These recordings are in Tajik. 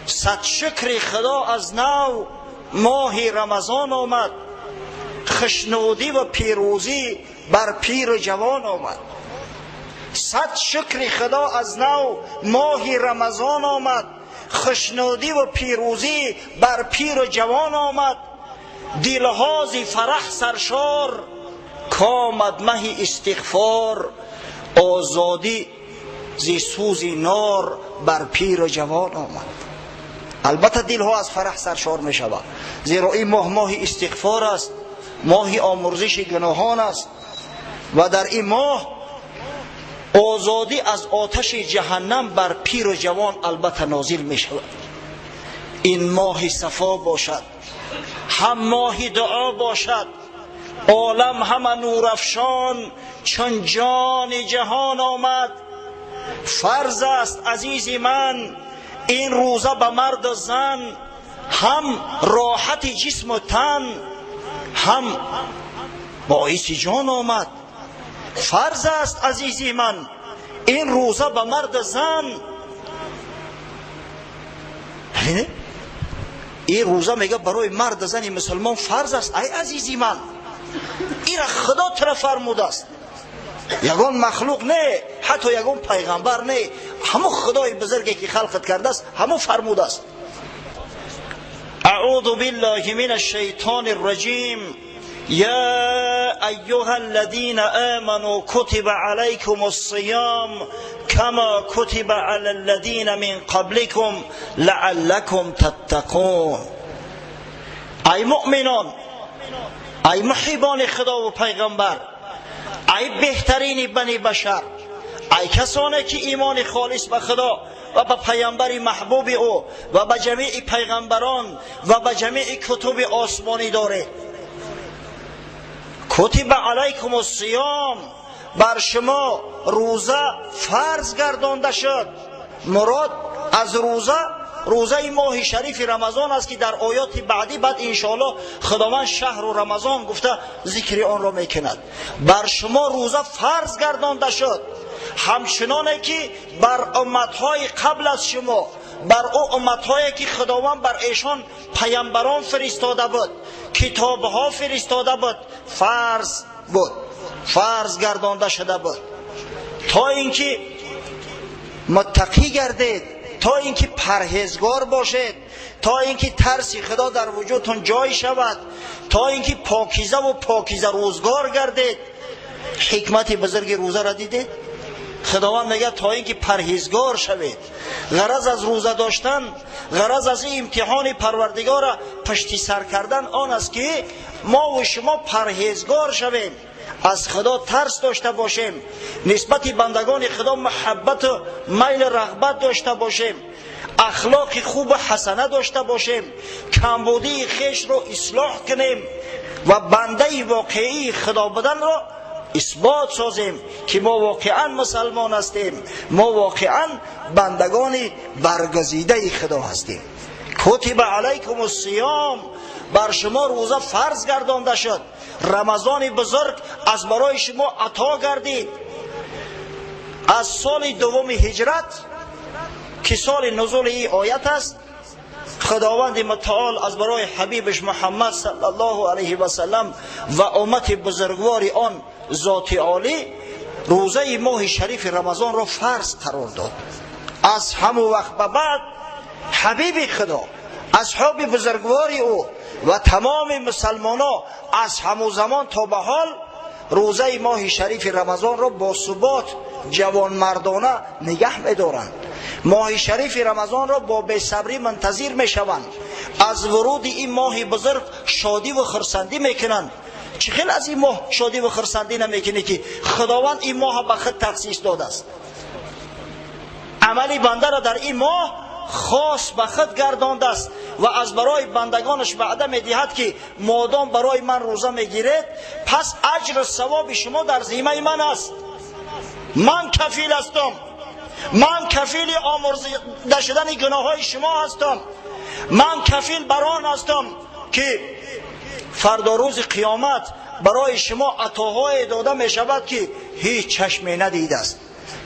Сад шукри Худо, аз нав моҳи Рамазон омад, хушнудӣ ва пирӯзӣ бар пиру ҷавон омад. Сад шукри Худо, аз нав моҳи Рамазон омад, хушнудӣ ва пирӯзӣ бар пиру ҷавон омад. Дилҳо зи фараҳ саршор, комад маҳи истиғфор, озодӣ зи сӯзи нор бар пиру ҷавон омад. Албатта, дилҳо аз фараҳ саршор мешавад, зеро ин моҳ моҳи истиғфор аст, моҳи омурзиши гуноҳон аст ва дар ин моҳ озодӣ аз оташи ҷаҳаннам бар пиру ҷавон албатта нозил мешавад. Ин моҳи сафо бошад, ҳам моҳи дуо бошад. Олам ҳама нурафшон, чун ҷони ҷаҳон омад. Фарз аст, азизи ман, ин рӯза ба марду зан, ҳам роҳати ҷисму тан, ҳам боиси ҷон омад. Фарз аст, азизи ман, ин рӯза ба марду зан. Ин рӯза, мега, барои марду зани мусулмон фарз аст. Ай азизи ман, ира Худо тура фармудааст, ягон махлуқ не, ҳатто ягон пайғамбар не, ҳамон Худои бузурге ки халқат кардааст, ҳамон фармудааст. أعوذ بالله من الشيطان الرجيم. يا أيها الذين آمنوا، كتب عليكم الصيام كما كتب على الذين من قبلكم لعلكم تتقون. Ай муъминон, ай муҳибони Худо ва пайғамбар, ай беҳтарини бани башар, ай касоне ки имони холис ба Худо ва ба паямбари маҳбуби ӯ ва ба ҷамеи пайғамбарон ва ба ҷамеи кутуби осмонӣ доред. كتب عليكم الصيام, бар шумо рӯза фарз гардонда шуд. Мурод аз рӯза рӯзаи моҳи шарифи Рамазон аст, ки дар оёти баъдӣ баъд иншоалло Худованд شهر رمضان гуфта зикри онро мекунад. Бар шумо рӯза фарз гардонда шуд, ҳамчуноне ки бар умматҳои қабл аз шумо, бар ӯ умматҳое ки Худованд бар эшон паямбарон фиристода буд, китобҳо фиристода буд, фарз буд, фарз гардонда шуда буд, то ин ки муттақӣ гардед, то ин ки парҳезгор бошед, то ин ки тарси Худо дар вуҷудтон ҷой шавад, то ин ки покизаву покиза рӯзгор гардед. Ҳикмати бузурги рӯзаро дидед? Худованд мегӯяд, то ин ки парҳезгор шавед. Ғараз аз рӯза доштан, ғараз аз ин имтиҳони Парвардигора пашти сар кардан он аст, ки мову шумо парҳезгор шавем, аз Худо тарс дошта бошем, нисбати бандагони Худо муҳаббату майлу рағбат дошта бошем, ахлоқи хубу ҳасана дошта бошем, камбудии хешро ислоҳ кунем ва бандаи воқеии Худо буданро исбот созем, ки мо воқеан мусалмон ҳастем, мо воқеан бандагони баргазидаи Худо ҳастем. كتب عليكم الصيام, бар шумо рӯза фарз гардонда шуд, Рамазони бузург аз барои шумо ато гардид. Аз соли дуввуми ҳиҷрат, ки соли нузули ин оят аст, Худованди мутаол аз барои ҳабибаш Муҳаммад صلى الله عليه وسلم ва уммати бузургвори он зоти олӣ рӯзаи моҳи шарифи Рамазонро фарз қарор дод. Аз ҳамон вақт ба баъд ҳабиби Худо, асҳоби бузургвори ӯ ва тамоми мусалмоно аз ҳамон замон то ба ҳол рӯзаи моҳи шарифи Рамазонро бо субот, ҷавонмардона нигаҳ медоранд, моҳи шарифи Рамазонро бо бесабрӣ мунтазир мешаванд, аз вуруди ин моҳи бузург шодиву хурсандӣ мекунанд. Чӣ хел аз ин моҳ шодиву хурсандӣ намекунӣ, ки Худованд ин моҳа ба худ тахсис додааст, амали бандаро дар ин моҳ хос ба худ гардондааст ва аз барои бандагонаш ваъда медиҳад, ки модом барои ман рӯза мегиред, пас аҷру савоби шумо дар зиммаи ман аст, ман кафил ҳастам, ман кафили омурзида шудани гуноҳҳои шумо ҳастам, ман кафил бар он ҳастам, ки фардо, рӯзи қиёмат, барои шумо атоҳое дода мешавад, ки ҳеҷ чашме надидааст.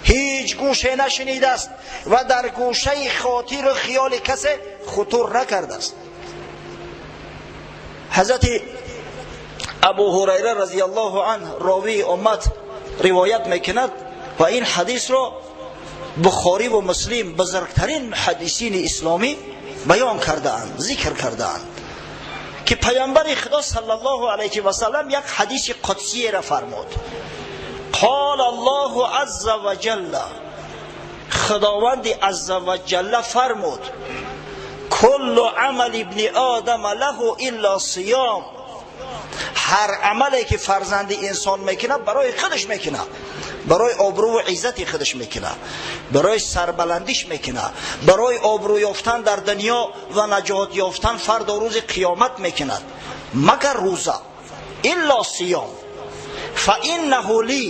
ҳеҷ гӯше нашунидааст ва дар гӯшаи хотиру хиёли касе хутур накардааст. Ҳазрати Абу Ҳурайра разияллоҳу анҳу ровии уммат ривоят мекунад ва ин ҳадисро Бухорӣ ва Муслим бузургтарин муҳаддисини исломӣ баён кардаанд, зикр кардаанд ки паёмбари Худо саллаллоҳу алайҳи васаллам як ҳадиси қудсиеро фармуд. Қол Аллоҳу азза ва ҷалла, Худованди азза ва ҷалла фармуд: куллу амали ибни одама лаҳу илла сиём. Ҳар амале ки фарзанди инсон мекунад барои худаш мекунад, барои обрӯ ва иззати худаш мекунад, барои сарбаландиш мекунад, барои обрӯ ёфтан дар дунё ва наҷот ёфтан фардо рӯзи қиёмат мекунад, магар рӯза. Илла сиём фаиннаҳу ли,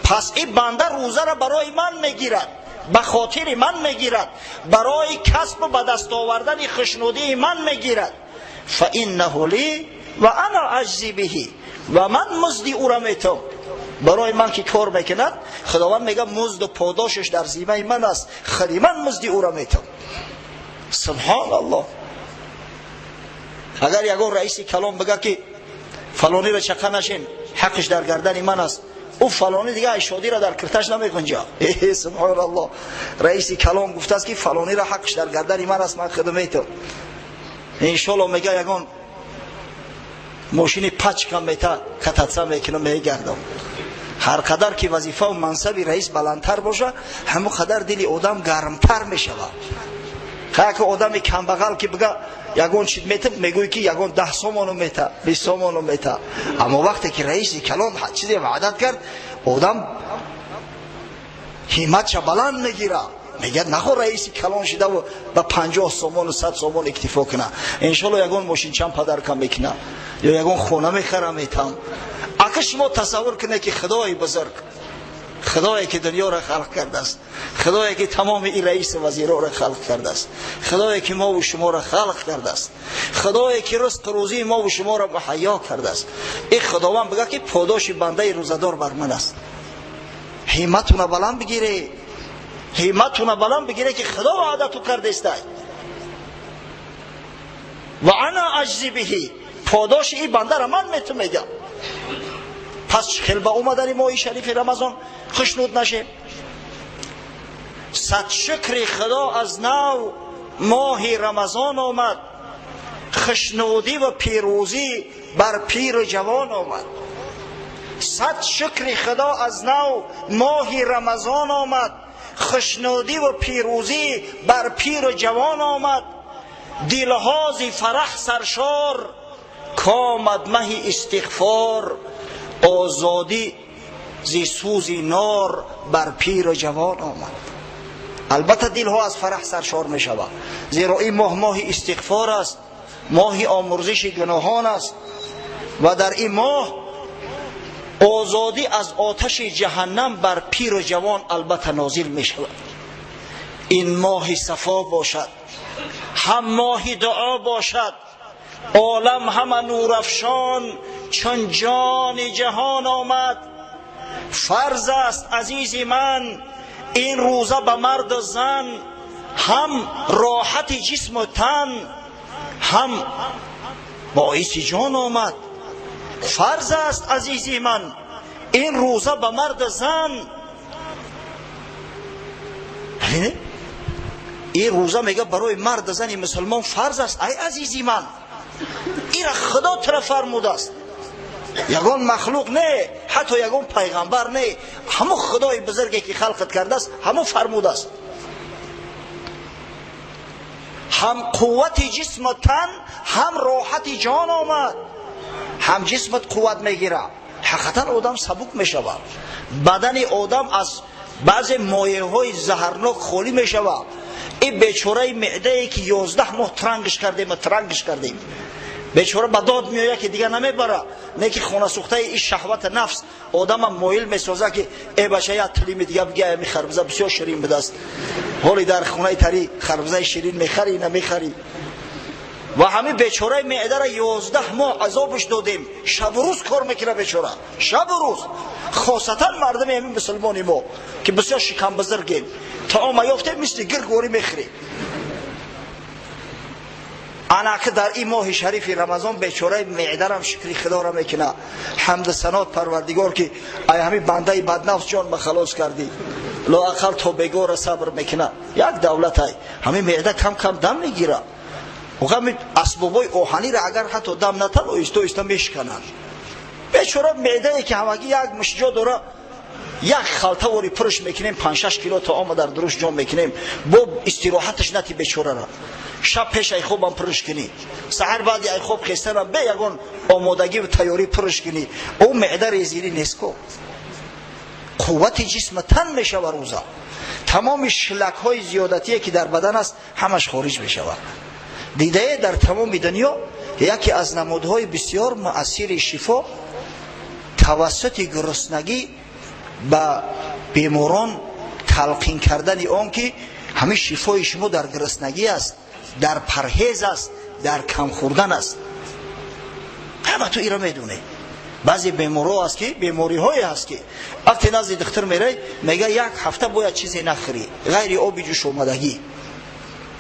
пас ин банда рӯзаро барои ман мегирад, ба хотири ман мегирад, барои касбу ба даст овардани хушнудии ман мегирад. Фаиннаҳу ли ва ана аҷзи биҳи, ва ман музди ӯро метам. Барои ман ки кор мекунад, Худованд мегӯяд музду подошаш дар зимаи ман аст, худи ман музди ӯро метам. Субҳоналлоҳ. Агар ягон раиси калом бигӯяд ки фалониро чақа нашин, ҳаққаш дар гардани ман аст, ӯ фалони дига айшодиро дар кирташ намегунҷа. Субҳоналлоҳ. Раиси калом гуфтааст ки фалониро ҳаққаш дар гардани ман аст, ман худ метам. Иншоаллоҳ мегӯяд ягон мошини пачкам мета кататса мекунам, мегардам. Ҳар қадар ки вазифа ва мансаби раис баландтар боша, ҳамон қадар дили одам гармтар мешавад. Ки одами камбағал ки бига ягон чиз метам, мегӯй ки ягон 10 сомону мета, 20 сомону мета. Аммо вақте ки раиси калон чизе ваъдат кард, одам ҳимматша баланд мегирад. Мегӯяд нахо раиси калон шидаву ба 50 сомону 100 сомон иктифо кунад. Иншоалло ягон мошинчам падаркам мекунад ё ягон хона мехарам метам. Ака шумо тасаввур кунед ки Худои бузург, Худое ки дунёро халқ кардааст, Худое ки тамоми ин раису вазироро халқ кардааст, Худое ки мову шуморо халқ кардааст, Худое ки ризқу рӯзии мову шуморо муҳайё кардааст, ин Худованд бигӯяд ки подоши бандаи рӯзадор бар ман аст. Ҳимматуна баланд бигире, ҳимматуна баланд бигире ки Худо ваъдату кардааст. Ва ана аҷзи биҳи, подоши ин бандаро ман метум мегӯям. Пас хел ба омадани моҳи шарифи Рамазон хушнуд нашем. Сад шукри Худо аз нав моҳи Рамазон омад, хушнудӣ ва пирӯзӣ бар пиру ҷавон омад. Сад шукри Худо аз нав моҳи Рамазон омад, хушнудӣ ва пирӯзӣ бар пиру ҷавон омад. Дилҳози фараҳ саршор, комад маҳи истиғфор, озодӣ зи сӯзи нор бар пиру ҷавон омад. Албатта дилҳо аз фараҳ саршор мешавад, зеро ин моҳ моҳи истиғфор аст, моҳи омурзиши гуноҳон аст ва дар ин моҳ озодӣ аз оташи ҷаҳаннам бар пиру ҷавон албатта нозил мешавад. Ин моҳи сафо бошад, ҳам моҳи дуо бошад. Олам ҳама нурафшон чун ҷони ҷаҳон омад. Фарз аст азизи ман ин рӯза ба марду зан, ҳам роҳати ҷисму тан, ҳам боиси ҷон омад. Фарз аст азизи ман ин рӯза ба марду зан. Ин рӯза мегӯяд барои марду зани мусулмон фарз аст. Ай азизи ман, ира Худо тура фармудааст. Ягон махлуқ не, ҳатто ягон пайғамбар не, ҳамон Худои бузурге ки халқат кардааст, ҳамон фармудааст. Ҳам қуввати ҷисму тан, ҳам роҳати ҷон омад. Ҳам ҷисмат қувват мегирад, ҳақиқатан одам сабук мешавад. Бадани одам аз баъзе моеъҳои заҳрнок холӣ мешавад. Ин бечораи меъдае ки 11 моҳ трангш кардем ва трангш кардем, бечора ба дод меояд ки дигар намебара. Не ки хонасӯхтаи ин шаҳвати нафс одама моил месозад ки э бача, як тилими дига бигя, ами харбуза бисёр ширин будааст. Ҳоли дар хонаи тари харбузаи ширин мехарӣ намехарӣ? Ва ҳамин бечораи меъдара 11 моҳ азобш додем, шабу рӯз кор мекунад бечора, шабу рӯз. Хосатан мардуми ҳамин мусулмони мо ки бисёр шикамбузургем, таома ёфтем мисли гиргворӣ мехӯрем. Анаки дар ин моҳи шарифи Рамазон бечораи меъдарам шукри худоро мекунад, ҳамду санот Парвардигор ки ай ҳамин бандаи баднафс ҷон ба халос кардӣ, лоақал то бегора сабр мекунад. Як давлатай ҳамин меъда кам кам дам мегирад. Ҳамин асбобҳои оҳаниро агар ҳатто дам натан, оҳиста оҳиста мешикананд. Бечора меъдае ки ҳамагӣ як мушҷо дора, як халтавори пурш мекунем, 5-6 кило таома дар дуруш ҷон мекунем, бо истироҳаташ нати бечорара. Шаб пеш ай хобам пурш кунӣ, саҳар баъди ай хоб хестанам бе ягон омодагӣ ва тайёрӣ пурш кунӣ, ӯ меъда резирӣ нестко. Қуввати ҷисм тан мешава рӯза. Тамоми шлакҳои зиёдатие ки дар бадан аст ҳамаш хориҷ мешавад. Дидае дар тамоми дунё яке аз намудҳои бисёр муассири шифо тавассути гуруснагӣ ба беморон талқин кардани он ки ҳамин шифои шумо дар гуруснагӣ аст, дар парҳез аст, дар кам хӯрдан аст. Ҳама ту иро медонӣ. Баъзе беморҳо аст ки бемориҳое ҳаст ки вақте назди духтур мерай, мега як ҳафта бояд чизе нахӯрӣ ғайри оби ҷӯшомадагӣ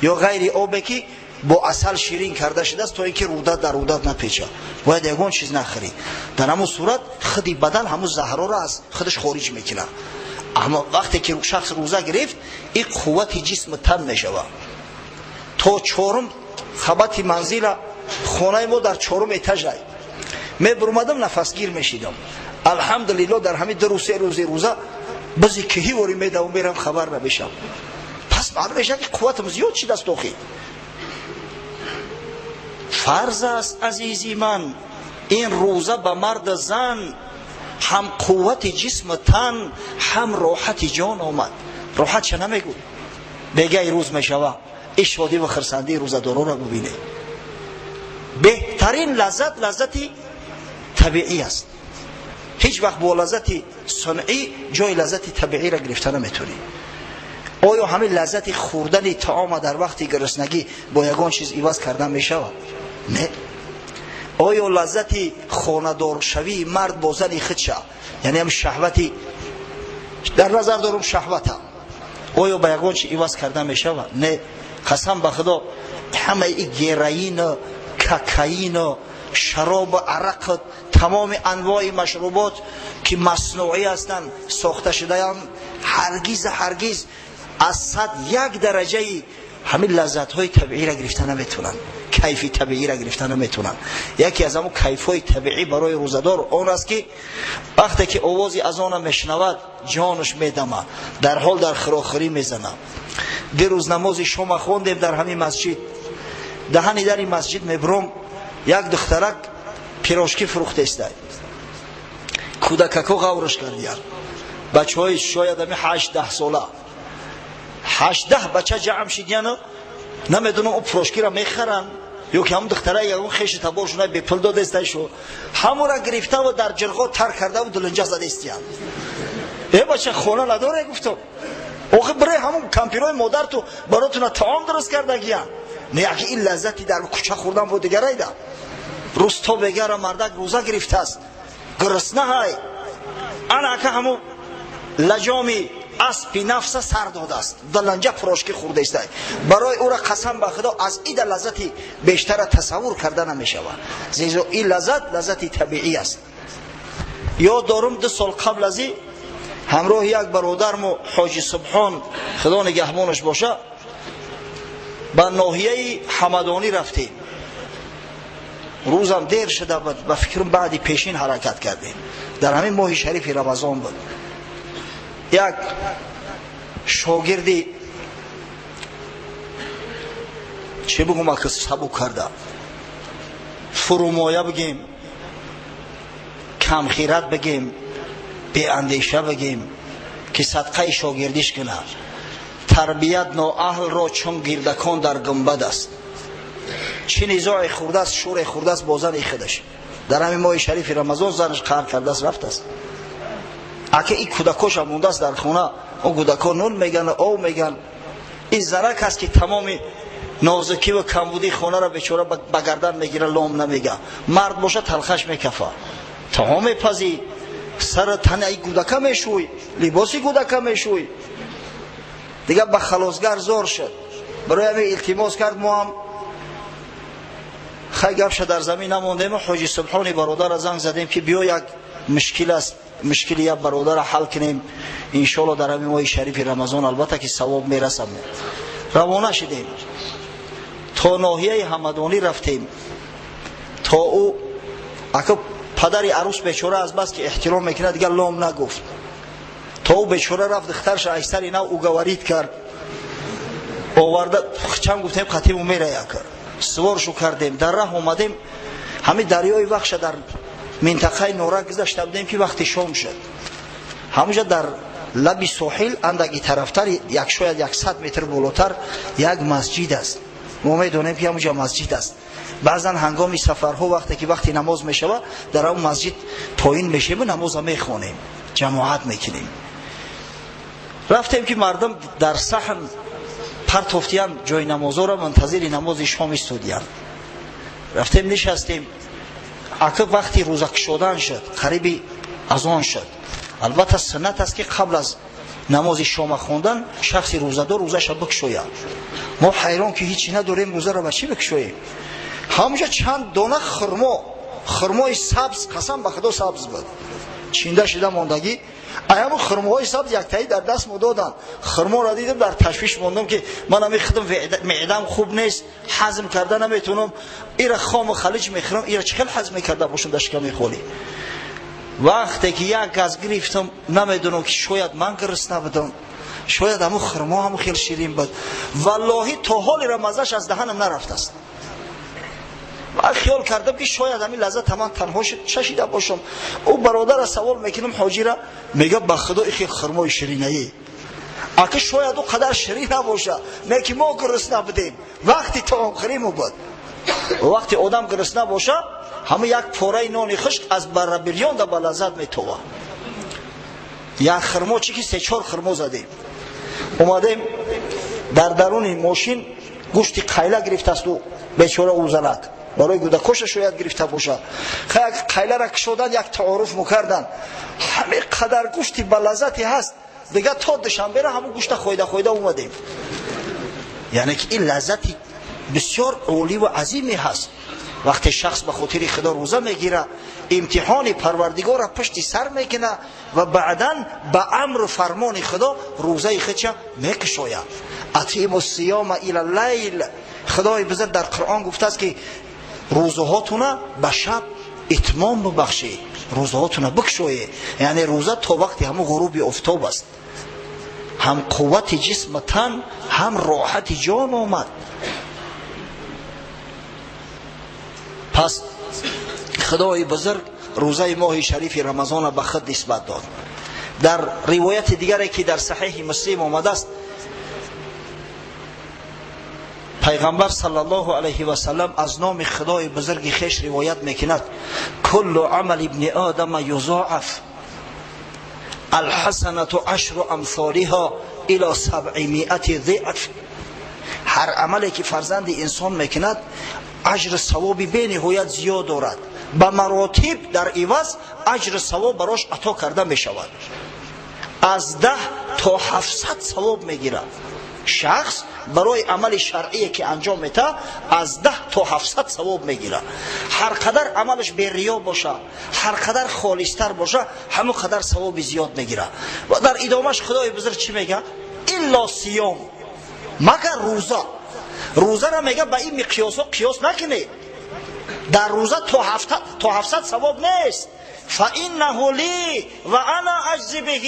ё ғайри обе ки бо асал ширин карда шудааст, то ин ки рӯдат дар рӯдат напечад, бояд ягон чиз нахӯрӣ. Дар ҳамон сурат худи бадан ҳамон заҳрора аз худаш хориҷ мекунад. Аммо вақте ки шахс рӯза гирифт, ин қуввати ҷисм тан мешавад. То чорум хабати манзила, хонаи мо дар чорум этажай, мебурмадам нафасгир мешидам. Алҳамдулилло дар ҳамин 2 рӯз 3 рӯзи рӯза бизи киҳӣ ворӣ медавам, мерам, хабар намешам. Пас маълум мешавад ки қувватам зиёд шидааст. Охи фарз аст, азизи ман, ин рӯза ба мард зан ҳам қуввати ҷисм тан, ҳам роҳати ҷон омад. Роҳат ча намегӯ, бегаи рӯз мешава, ин шодӣ ва хирсандии рӯзадороро бубинед. Беҳтарин лаззат лаззати табиӣ аст. Ҳеҷ вақт бо лаззати сунъӣ ҷои лаззати табииро гирифта наметавонӣ. Оё ҳамин лаззати хӯрдани таома дар вақти гуруснагӣ бо ягон чиз иваз кардан мешавад? Не. Оё лаззати хонадоршавии мард бо зани худша, яъне ҳам шаҳвати дар назар дорум шаҳвата, оё ба ягон чиз иваз кардан мешавад? Не. Қасам ба Худо, ҳамаи ин героину кокаину шароб, арақ, тамоми анвои машрубот ки маснуӣ ҳастанд, сохта шудаанд, ҳаргиз ҳаргиз аз 101 дараҷаи ҳамин лаззатҳои табииро гирифта наметавонанд, кайфи табииро гирифта наметавонанд. Яке аз ҳамон кайфҳои табиӣ барои рӯзадор он аст ки вақте ки овози азона мешунавад, ҷонаш медамад, дар ҳол дар хӯрохӯрӣ мезанад. Дирӯз намози шома хондем дар ҳамин масҷид. Даҳани дари масҷид мебуром, як духтарак пирожки фурӯхтестай. Кӯдакако ғаврш кардиянд, бачаҳои шояд ҳамин 8-10 сола, 8-10 бача ҷамъ шидияну намедонам ӯ пирожкиро мехаранд ё ки ҳамон духтара ягон хеши таборшуна бепул додестайшу, ҳамонро гирифтаву дар ҷирғо тар кардаву дулинҷа задестиянд. Э бача, хона надоре? Гуфтам, охи бирай ҳамон кампирои модарту баротуна таом дуруст кардагиянд. Не, яки ин лаззати дар кӯча хӯрдан бо дигарайда. Рӯз то бегара мардак рӯза гирифтааст, гурусна ҳай, ана ака ҳамон лаҷоми аспи нафса сар додааст, даланҷа пирожки хӯрдаистай. Барои ӯра қасам ба Худо, аз ида лаззати бештара тасаввур карда намешавад, зеро ин лаззат лаззати табиӣ аст. Ёд дорум, 2 сол қабл аз ин ҳамроҳи як бародармо Ҳоҷи Субҳон, Худо нигаҳбонаш боша, ба ноҳияи Ҳамадонӣ рафтем. Рӯзам дер шуда буд, ба фикрам баъди пешин ҳаракат кардем. Дар ҳамин моҳи шарифи Рамазон буд. Як шогирди чӣ бигӯм, ака сабук карда, фурӯмоя бигем, камхират бигем, беандеша бигем, ки садқаи шогирдиш кунад. Тарбият ноаҳлро чун гирдакон дар гумбад аст. Чӣ низое хӯрдааст, шӯре хӯрдааст бо зани худаш. Дар ҳамин моҳи шарифи Рамазон занаш қаҳр кардааст, рафтааст. Ака ин кӯдакошам мондааст дар хона, он кӯдако нун меган, ов меган. Ин занак аст ки тамоми Нозукӣ ва камбудии хонаро бечора ба гардан мегира, лом намега. Мард боша талхаш мекафа, таом мепазӣ, сара танаи гудака мешӯй, либоси гудака мешӯй. Дигар ба халосгар зор шуд. Барои ҳамин илтимос кард, мо ҳам хай гапша дар замин намондем. Ҳоҷи Субҳони бародара занг задем, ки биё, як мушкил аст, мушкили як бародара ҳал кунем, иншоалло дар ҳамин моҳи шарифи Рамазон албатта ки савоб мерасам. Равона шидем, то ноҳияи Ҳамадонӣ рафтем, то ӯ ака падари арӯс бечора аз бас ки эҳтиром мекунад, дигар лом нагуфт. То ӯ бечора рафт, духтарша айсари нав уговорить кард, оварда чанд гуфтем, қатибу мерая кард, суворшу кардем. Дар раҳ омадем, ҳамин дарёи Вахша дар минтақаи Нора гузашта будем, ки вақти шом шуд. Ҳамуҷа дар лаби соҳил андаки тарафтар, як шояд 100 метр болотар, як масҷид аст. Мо медонем, ки ҳамуҷа масҷид аст. Баъзан ҳангоми сафарҳо, вақте ки вақти намоз мешавад, дар он масҷид поин мешем ва намоза мехонем, ҷамоат мекунем. Рафтем, ки мардум дар саҳн партофтиян ҷои намозоро, мунтазири намози шом истодиянд. Рафтем, нишастем. Ака вақти рӯза кушодан шуд, қариби азон шуд. Албатта суннат аст, ки қабл аз намози шома хондан шахси рӯзадор рӯзаша бикушояд. Мо ҳайрон, ки ҳичи надорем, рӯзаро ба чӣ бикушоем? Ҳамуҷа чанд дона хурмо, хурмои сабз, қасам ба Худо, сабз буд, чинда шида мондагӣ. Аямо хурмоҳои сабз яктаи дар даст мо доданд. Хурморо дидам, дар ташвиш мондам, ки ман ами худам меъдам хуб нест, ҳазм карда наметавонам. Ира хому халиҷ мехӯрам, ира чӣ хел ҳазм мекарда бошам дар шиками холӣ? Вақте ки як газ гирифтам, намедонам, ки шояд ман гурусна будам, шояд ҳамун хурмо ҳамун хел ширин буд, валлоҳи то ҳолира маззаш аз даҳанам нарафтааст. Ман хиёл кардам, ки шояд ҳамин лаззата ман танҳо чашида бошам. Ӯ бародара савол мекунам, ҳоҷира, мега: «Ба Худо, и хел хурмои ширинаӣ ака шояд ӯ қадар ширин набоша, не ки мо гурусна будем, вақти таомхӯриму буд». Вақти одам гурусна боша, ҳама як пораи нони хушк аз барра бирёнда ба лаззат метова. Як хурмо чи ки се-чор хурмо задем, омадем. Дар даруни мошин гӯшти қайла гирифтасту бечора ӯзанак барои гудакоша шояд гирифта боша. Як қайлара кушодан, як таоруф мукардан, ҳаме қадар гӯшти ба лаззате ҳаст. Дигар то Душанбера ҳамун гӯшта хойда хойда омадем. Яъне ки ин лаззати бисёр олӣ ва азиме ҳаст. Вақте шахс ба хотири Худо рӯза мегира, имтиҳони Парвардигорро пушти сар мекуна ва баъдан ба амру фармони Худо рӯзаи худша мекушояд. أتموا الصيام إلى الليل. Худои бузург дар Қуръон гуфтааст, ки рӯзаҳотуна ба шаб итмом бубахшед, рӯзаҳотуна бикушоед. Яъне рӯза то вақти ҳамун ғуруби офтоб аст. Ҳам қуввати ҷисма тан, ҳам роҳати ҷон омад. Пас Худои бузург рӯзаи моҳи шарифи Рамазона ба худ нисбат дод. Дар ривояти дигаре, ки дар Саҳеҳи Муслим омадааст, пайғамбар саллаллоҳу алайҳи васаллам аз номи Худои бузурги хеш ривоят мекунад: كل عمل ابن آدم يضاعف، الحسنة عشر أمثالها إلى 700 ضعف. Ҳар амале ки фарзанди инсон мекунад, аҷру савоби бениҳоят зиёд дорад, ба маротиб дар иваз аҷру савоб барош ато карда мешавад. Аз 10 то 700 савоб мегирад шахс барои амали шаръие ки анҷом метаҳад, аз 10 то 700 савоб мегирад. Ҳар қадар амалаш бериё боша, ҳар қадар холистар боша, ҳамон қадар савоби зиёд мегирад. Ва дар идомаш Худои бузург чӣ мега? إلا الصيام, магар рӯза. Рӯзара мега, ба ин миқёсҳо қиёс накунед. Дар рӯза то 700 савоб нест. فإنه لي وأنا أجزي به.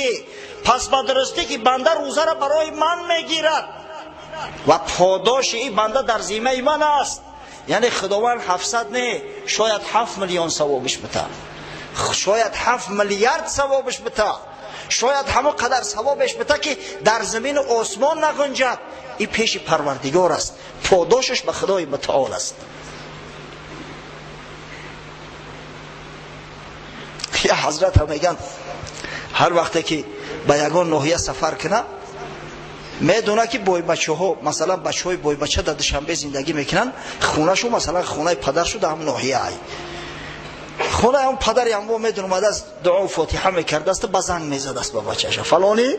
Пас ба дурустӣ ки банда рӯзара барои ман мегирад ва подоши ин банда дар зиммаи ман аст. Яъне Худованд 700 не, шояд 7 миллион савобиш бита, шояд 7 миллиард савобиш бита, шояд ҳамон қадар савобеш бита, ки дар замину осмон нағунҷад. Ин пеши Парвардигор аст, подошаш ба Худои мутаол аст. Я ҳазрат ҳам меган, ҳар вақте ки ба ягон ноҳия сафар кунад, Медона ки бойбачаҳо, масалан бачаҳои бойбача дар Душанбе зиндагӣ мекунанд, хонашу масалан хонаи падаршу дар ҳам ноҳия. Хонаи ҳам падари ҳамво медон омадааст, дуо фотиҳа мекардааст, ба занг мезадааст ба бачаша. Фалонӣ,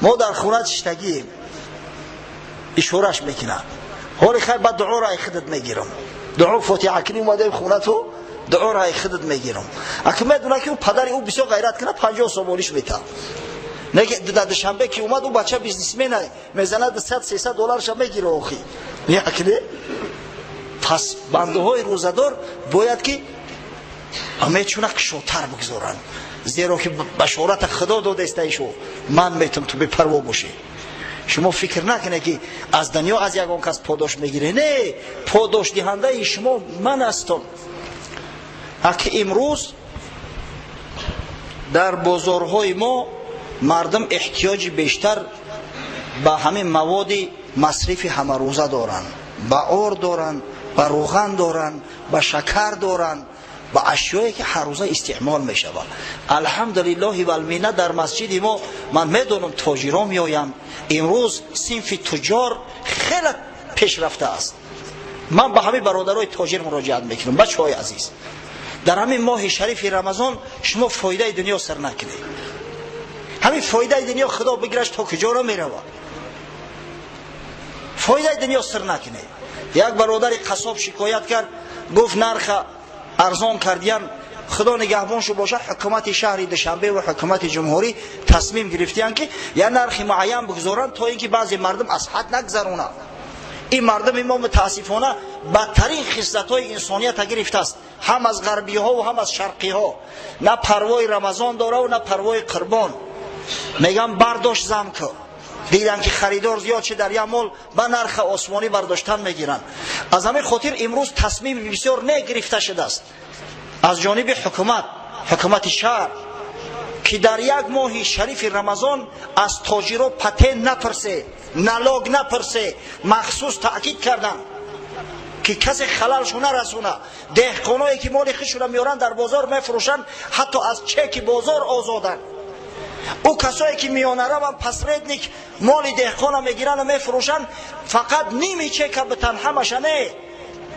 мо дар хона чиштагием. Ишораш мекунад. Ҳоли хайр, баъд дуоро ай худат мегирам. Дуо фотиҳа кунӣ омадаем хона ту, дуоро ай худат мегирам. Аки медона ки падари ӯ бисёр ғайрат кунад, 50 сомониш метавад. Дар Душанбе ки омад, ӯ бача бизнесмен мезанад, 200-300 долларша мегира охи. Якне? Пас бандаҳои рӯзадор бояд ки мечуна кушодтар бигзоранд. Зеро ки башората Худо додаист ишо. Ман метам ту бепарво бошӣ. Шумо фикр накунед ки аз дунё аз ягон кас подош мегиред. Не, подошдиҳандаи шумо ман ҳастам. Аки имрӯз дар бозорҳои мо мардум эҳтиёҷи бештар ба ҳамин маводи масрифи ҳамарӯза доранд. Ба ор доранд, ба рӯған доранд, ба шакар доранд, ба ашёе ки ҳаррӯза истеъмол мешавад. Алҳамдулиллоҳи валминна дар масҷиди мо ман медонам тоҷирон меоянд. Имрӯз синфи туҷор хеле пешрафта аст. Ман ба ҳамин бародарои тоҷир муроҷиат мекунам. Бачаҳои азиз, дар ҳамин моҳи шарифи Рамазон шумо фоидаи дунё сар накунед. Ҳамин фоидаи дунё Худо бигираш то куҷоро меравад. Фоидаи дунё сар накунед. Як бародари қассоб шикоят кард, гуфт нарха арзон кардиян, Худо нигаҳбоншу бошад, ҳукумати шаҳри Душанбе ва ҳукумати ҷумҳурӣ тасмим гирифтиянд ки як нархи муайян бигузоранд то ин ки баъзе мардум аз ҳад нагзаронад. Ин мардуми мо мутаассифона бадтарин хислатҳои инсонията гирифтааст, ҳам аз ғарбиҳо ва ҳам аз шарқиҳо. На парвои Рамазон дораву на парвои қурбон. Меган бардошт зам кун. Дидан ки харидор зиёд шуд дар як мол, ба нархи осмонӣ бардоштан мегиранд. Аз ҳамин хотир имрӯз тасмими бисёр негирифта шудааст аз ҷониби ҳукумат, ҳукумати шаҳр, ки дар як моҳи шарифи Рамазон аз тоҷиро патент напурсе, налог напурсе. Махсус таъкид карданд ки касе халалшу нарасона. Деҳқоное ки моли худшуна меоранд дар бозор мефурӯшанд, ҳатто аз чеки бозор озоданд. Ӯ касое ки миёнараванд, посредник, моли деҳқона мегиранд ва мефурӯшанд, фақат ними чека битан, ҳамаша не.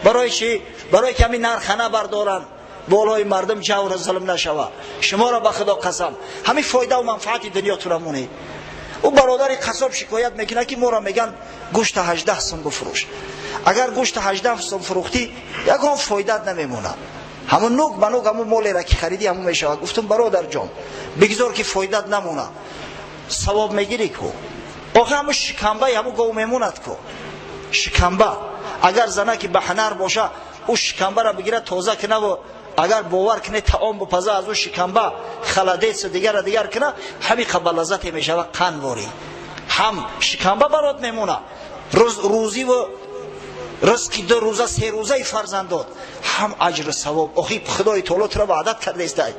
Барои чӣ? Барои ки ҳамин нарха набардоранд, болои мардум ҷавру зулм нашава. Шуморо ба Худо қасам, ҳамин фоидаву манфаати дунётура монед. Ӯ бародари қассоб шикоят мекунад ки моро меган гӯшта 18 сум бифурӯш. Агар гӯшта 18 сум фурӯхтӣ, ягон фоидат намемонад. Ҳамун нук ба нук ҳамун молеро ки харидӣ ҳамун мешавад. Гуфтум бародарҷон, бигзор ки фоидат намонад, савоб мегирӣ ку. Охи ҳамун шикамбаи ҳамун гов мемонад ку. Шикамба агар зана ки ба ҳунар боша, ӯ шикамбаро бигирад тоза кунаву агар бовар кунед таом бипаза, аз ӯ шикамба халадец дигара дигар куна, ҳамин ба лаззате мешавад қандворӣ. Ҳам шикамба барот мемонад, рӯзиву ризқи ду рӯза се рӯзаи фарзандод, ҳам аҷру савоб. Охи Худои таоло туро ваъдат кардаистай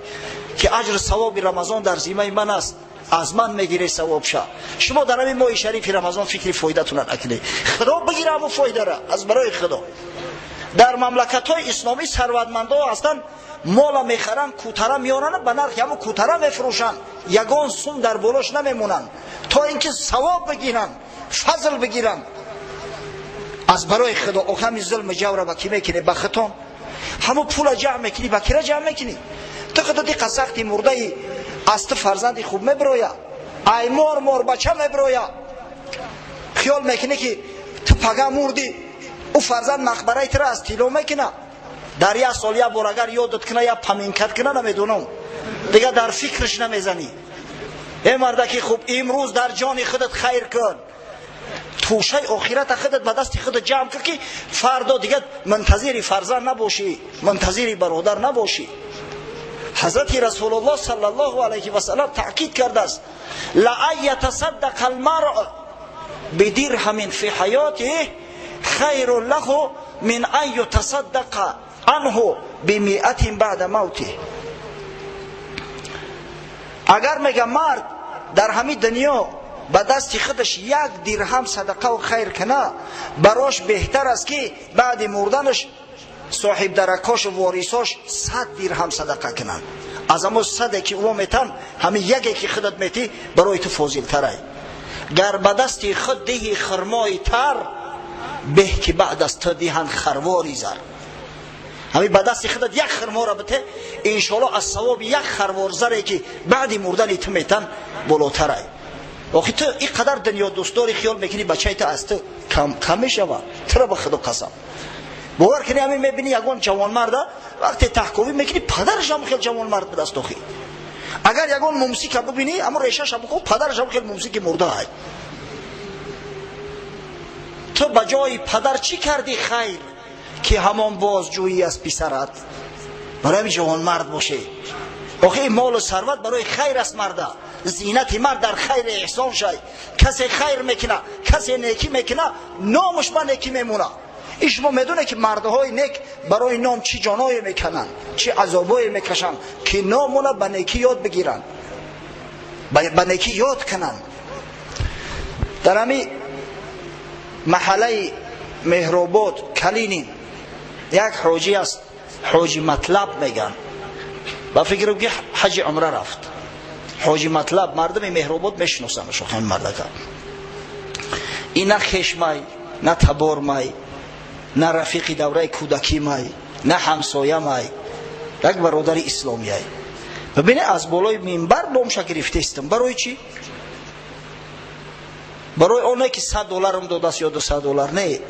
ки аҷру савоби Рамазон дар зимаи ман аст, аз ман мегире савобша. Шумо дар ҳамин моҳи шарифи Рамазон фикри фоидатона накунед. Худо бигира ҳамун фоидара аз барои Худо. Дар мамлакатҳои исломӣ сарватмандҳо ҳастанд, мола мехаранд, кутара меоранд, ба нархи ҳамун кутара мефурӯшанд, ягон сум дар болош намемонанд, то ин ки савоб бигиранд, фазл бигиранд аз барои Худо. Охи ҳамин зулми ҷавра ба кӣ мекунӣ? Ба хитон. Ҳамун пула ҷамъ мекунӣ, ба кира ҷамъ мекунӣ? Ту худо диқа сахти мурдаи аз ту фарзанди хуб мебироя, ай мор мор бача мебироя. Хиёл мекунӣ ки ту пага мурдӣ, ӯ фарзанд мақбараи тура аз тилло мекуна. Дар як сол як бор агар ёдат куна, як паминкат куна, намедонам, дигар дар фикраш намезанӣ. Э мардаки хуб, имрӯз дар ҷони худат хайр кун, тӯшаи охирата худат ба дасти худат ҷамъ кун, ки фардо дигар мунтазири фарзанд набошӣ, мунтазири бародар набошӣ. Ҳазрати Расулуллоҳ саллаллоҳу алайҳи васаллам таъкид кардааст: ла ан ятасаддақа алмаръ бидирҳамин фи ҳаётиҳ хайрун лаҳу мин ан ютасаддақа анҳу бимиатин баъда мавтиҳ. Агар мега мард дар ҳамин дунё ба дасти худаш як дирҳам садақаву хайр куна, барош беҳтар аст ки баъди мурданаш соҳиб даракошу ворисош 100 дирҳам садақа кунанд. Аз ҳамон саде ки ӯ метан, ҳамин яке ки худат метӣ барои ту фозилтарай. Гар ба дасти худ диҳӣ хурмои тар, беҳ ки баъд аз ту диҳанд харвори зар. Ҳамин ба дасти худат як хурморо бите, иншоалло аз савоби як харвор заре ки баъди мурдани ту метан болотарай. Охи ту ин қадар дунёдӯстдорӣ, хиёл мекунӣ бачаи ту аз ту кам мешавад. Туро ба худо қасам. Бовар кунӣ, ҳамин мебинӣ ягон ҷавонмарда вақте таҳковӣ мекунӣ, падараш ҳам хел ҷавонмард будаст. Охи агар ягон мумсика бибинӣ, ҳамон решаша бикун, падараш ҳам хел мумсики мурда. Ту ба ҷои падар чӣ кардӣ хайр, ки ҳамон бозҷӯӣ аз писарат? Барои ҳамин ҷавонмард бошед. Охи ин молу сарват барои хайр аст. Марда, зинати мард дар хайри эҳсон шай. Касе хайр мекуна, касе некӣ мекуна, номаш ба некӣ мемона. Ин шумо медонед, ки мардҳои нек барои ном чӣ ҷоное мекунанд, чӣ азобое мекашанд, ки номона ба некӣ ёд бигиранд, ба некӣ ёд кунанд. Дар ҳамин маҳаллаи Меҳробод Калинин як ҳоҷӣ аст, ҳоҷи Матлаб меган. Ба фикрам, ки ҳаҷи умра рафт. Ҳоҷи Матлаб, мардуми Меҳробод мешиносанд ҳамин мардака. Ин на хешмай, на табормай, на рафиқи давраи кӯдакимай, на ҳамсоямай, як бародари исломияй. Бибине, аз болои минбар номша гирифтестам. Барои чӣ? Барои оне ки 100 долларам додааст ё 200 доллар? Не,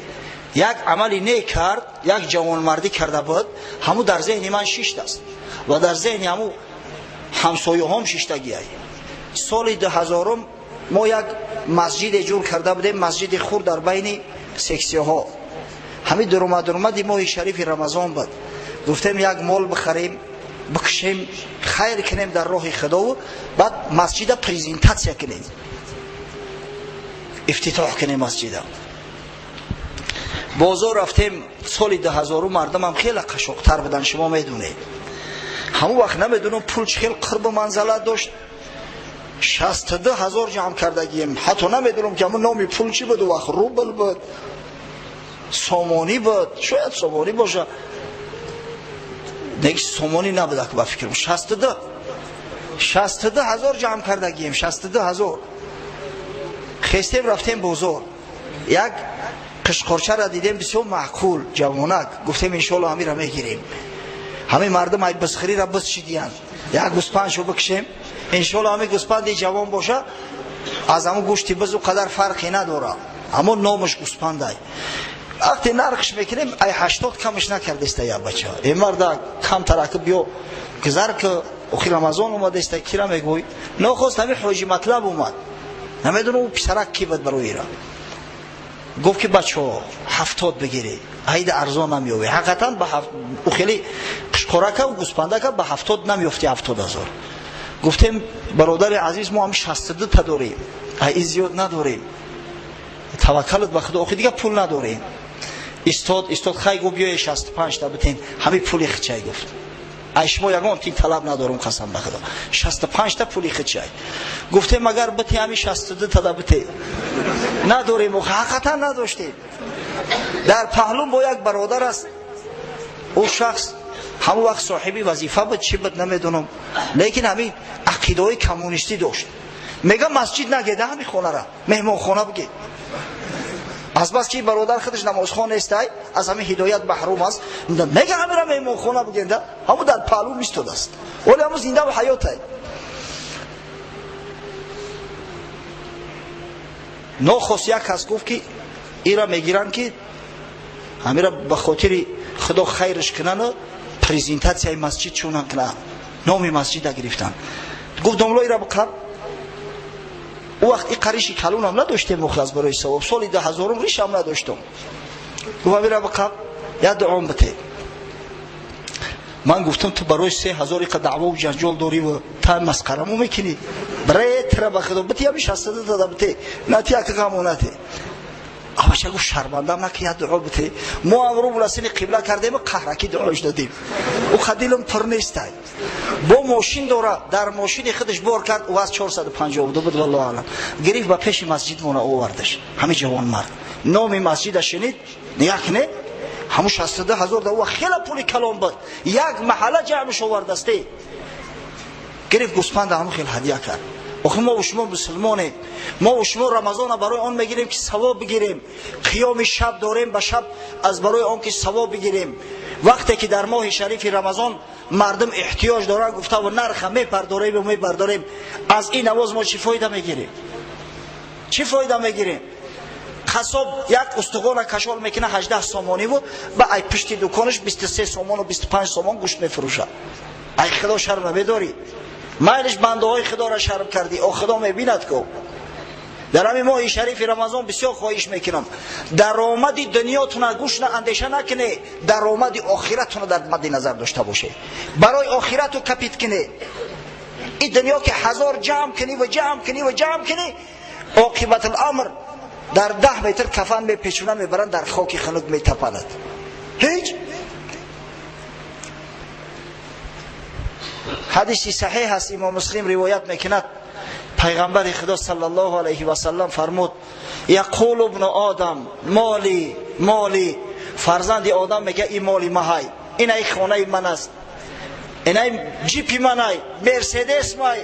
як амали не кард, як ҷавонмардӣ карда буд, ҳаму дар зеҳни ман шиштааст ва дар зеҳни ҳаму ҳамсояҳом шиштагиай. Соли 2000-ум мо як масҷиде ҷур карда будем, масҷиди хур дар байни сексияҳо. Ҳамин дурумадурумади моҳи шарифи Рамазон буд. Гуфтем, як мол бихарем, бикушем, хайр кунем дар роҳи Худову баъд масҷида презентатсия кунем, ифтитоҳ кунем масҷида. Бозор рафтем. Соли 2000-у мардумам хеле қашоқтар буданд, шумо медонед. Ҳамон вақт намедонам, пул чӣ хел қурбу манзалат дошт, 62 000 ҷамъ кардагием. Ҳатто намедонам, ки ҳамон номи пул чӣ буд. Вақт рубл буд, сомонӣ буд, шояд сомонӣ боша, неки сомонӣ набуда, ба фикрам. 62 000 ҷамъ кардагием, 62 000. Хестем, рафтем бозор, як қишқорчаро дидем, бисёр маъқул, ҷавонак. Гуфтем, иншоалло ҳамира мегирем. Ҳамин мардум ай бизхириро биз шидиянд, як гӯспандшо бикшем, иншоалло ҳамин гӯспанди ҷавон боша, аз ҳамун гӯшти биз ӯ қадар фарқе надора, аммо номаш гӯспандай. Вақте нархш мекунем, ай 80 камаш накардеста. Я бача, э марда, камтараки биё гузар, ки охи Рамазон омадеста. Кира мегӯй? Нохост ҳамин ҳоҷи Матлаб омад, намедонам ӯ писарак ки буд, барои ира гуфт, ки бачаҳо, 70 бигирӣ, айда арзон намеёвӣ. Ҳақиқатан ӯ хеле қишқорака гӯспандака ба 70 намеёфти, 70 000. Гуфтем, бародари азиз, мо ҳам 62 та дорем, ай зиёд надорем, таваккалат ба Худо, охи дига пул надорем. Истод, истод, хай, гуфт, биёе 65 та битен, ҳамин пули хичай. Гуфт, ай шумо ягон тин талаб надорум, қасам ба Худо, 65 та пули хичай. Гуфтем, агар бите, ҳамин 62 тада бите, надорем. Ҳақиқатан надоштем. Дар паҳлум бо як бародар аст. Ӯ шахс ҳамон вақт соҳиби вазифа буд, чӣ буд, намедонам, лекин ҳамин ақидаҳои коммунистӣ дошт. Мега, масҷид нагеда, ҳамин хонара меҳмонхона бигед. Азбаски бародар худаш намозхон нестай, аз ҳамин ҳидоят маҳрум аст, мега, ҳамира меҳмонхона бигенда. Ҳамун дар паҳлум истодааст, оле ҳамун зиндаву ҳаётай. Нохост як кас гуфт, ки ира мегиранд, ки ҳамира ба хотири Худо хайрш кунану презентатсияи масҷид чунан кунанд, номи масҷида гирифтанд. Гуфт, домло, ира биқаб. Ӯ вақт и қариши калунам надоштем, мухлас, барои савоб. Соли 2000-ум ришам надоштум. Гуфт, ҳамира биқаб, як дуом бите. Ман гуфтам, ту барои 3000 иқа даъвову ҷанҷол дориву та масқараму мекунӣ? Бре, тира ба Худо бити, ҳами 62 тада бите, нати яки ғамонате. Абача гуфт, шармандам наки, як дуо бите. Мо ҳам рӯ буласини қибла кардем, қаҳраки дуош додем. Ӯ қадилам пур нестай, бо мошин дора, дар мошини худаш бор кард. Ӯ аз 452 буд, валлоҳу аълам. Гирифт, ба пеши масҷид мона овардаш. Ҳами ҷавонмард номи масҷида шунид, як не, ҳамун 62 000 да ӯ хеле пули калон буд, як маҳалла ҷамъш овардасте. Гирифт, гӯспанда ҳамун хел ҳадия кард. Охи мо шумо мусулмонем, мо шумо Рамазона барои он мегирем ки савоб бигирем, қиёми шаб дорем ба шаб аз барои он ки савоб бигирем. Вақте ки дар моҳи шарифи Рамазон мардум эҳтиёҷ доранд, гуфта нарха мепардорем ва мебардорем, аз ин овоз мо чӣ фоида мегирем? Чӣ фоида мегирем? Қассоб як устухона кашол мекунад 18 сомонӣ буд, ба ай пушти дуконаш 23 сомону 25 сомон гӯшт мефурӯшад. Ай худо шарм намедорӣ? Майлиш бандаҳои худоро шарм кардӣ, о худо мебинад ку. Дар ҳамин моҳи шарифи Рамазон бисёр хоҳиш мекунам, даромади дунётуна гӯш на андеша накунед, даромади охиратуна дар мадди назар дошта бошед. Барои охирату капит кунед. Ин дунё ки ҳазор ҷамъ кунӣ ва ҷамъ кунӣ ва ҷамъ кунӣ, оқибат аламр дар 10 метр кафан мепечонанд, мебаранд, дар хоки хунук метапанад. Ҳеҷ. Ҳадиси саҳеҳ аст, имом Муслим ривоят мекунад. Пайғамбари Худо саллаллоҳу алайҳи васаллам фармуд: яқулу ибну одам моли моли. Фарзанди одам мегӯяд ин моли маҳай, инай хонаи ман аст, инай ҷипи манай, мерседес май,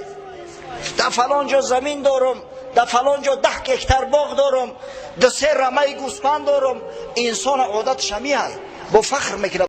дар фалон ҷо замин дорам, дар фалон ҷо 10 гектар боғ дорам, 2-3 рамаи гӯспанд дорам. Инсона одаташ ҳамиҳай, бо фахр мекунад.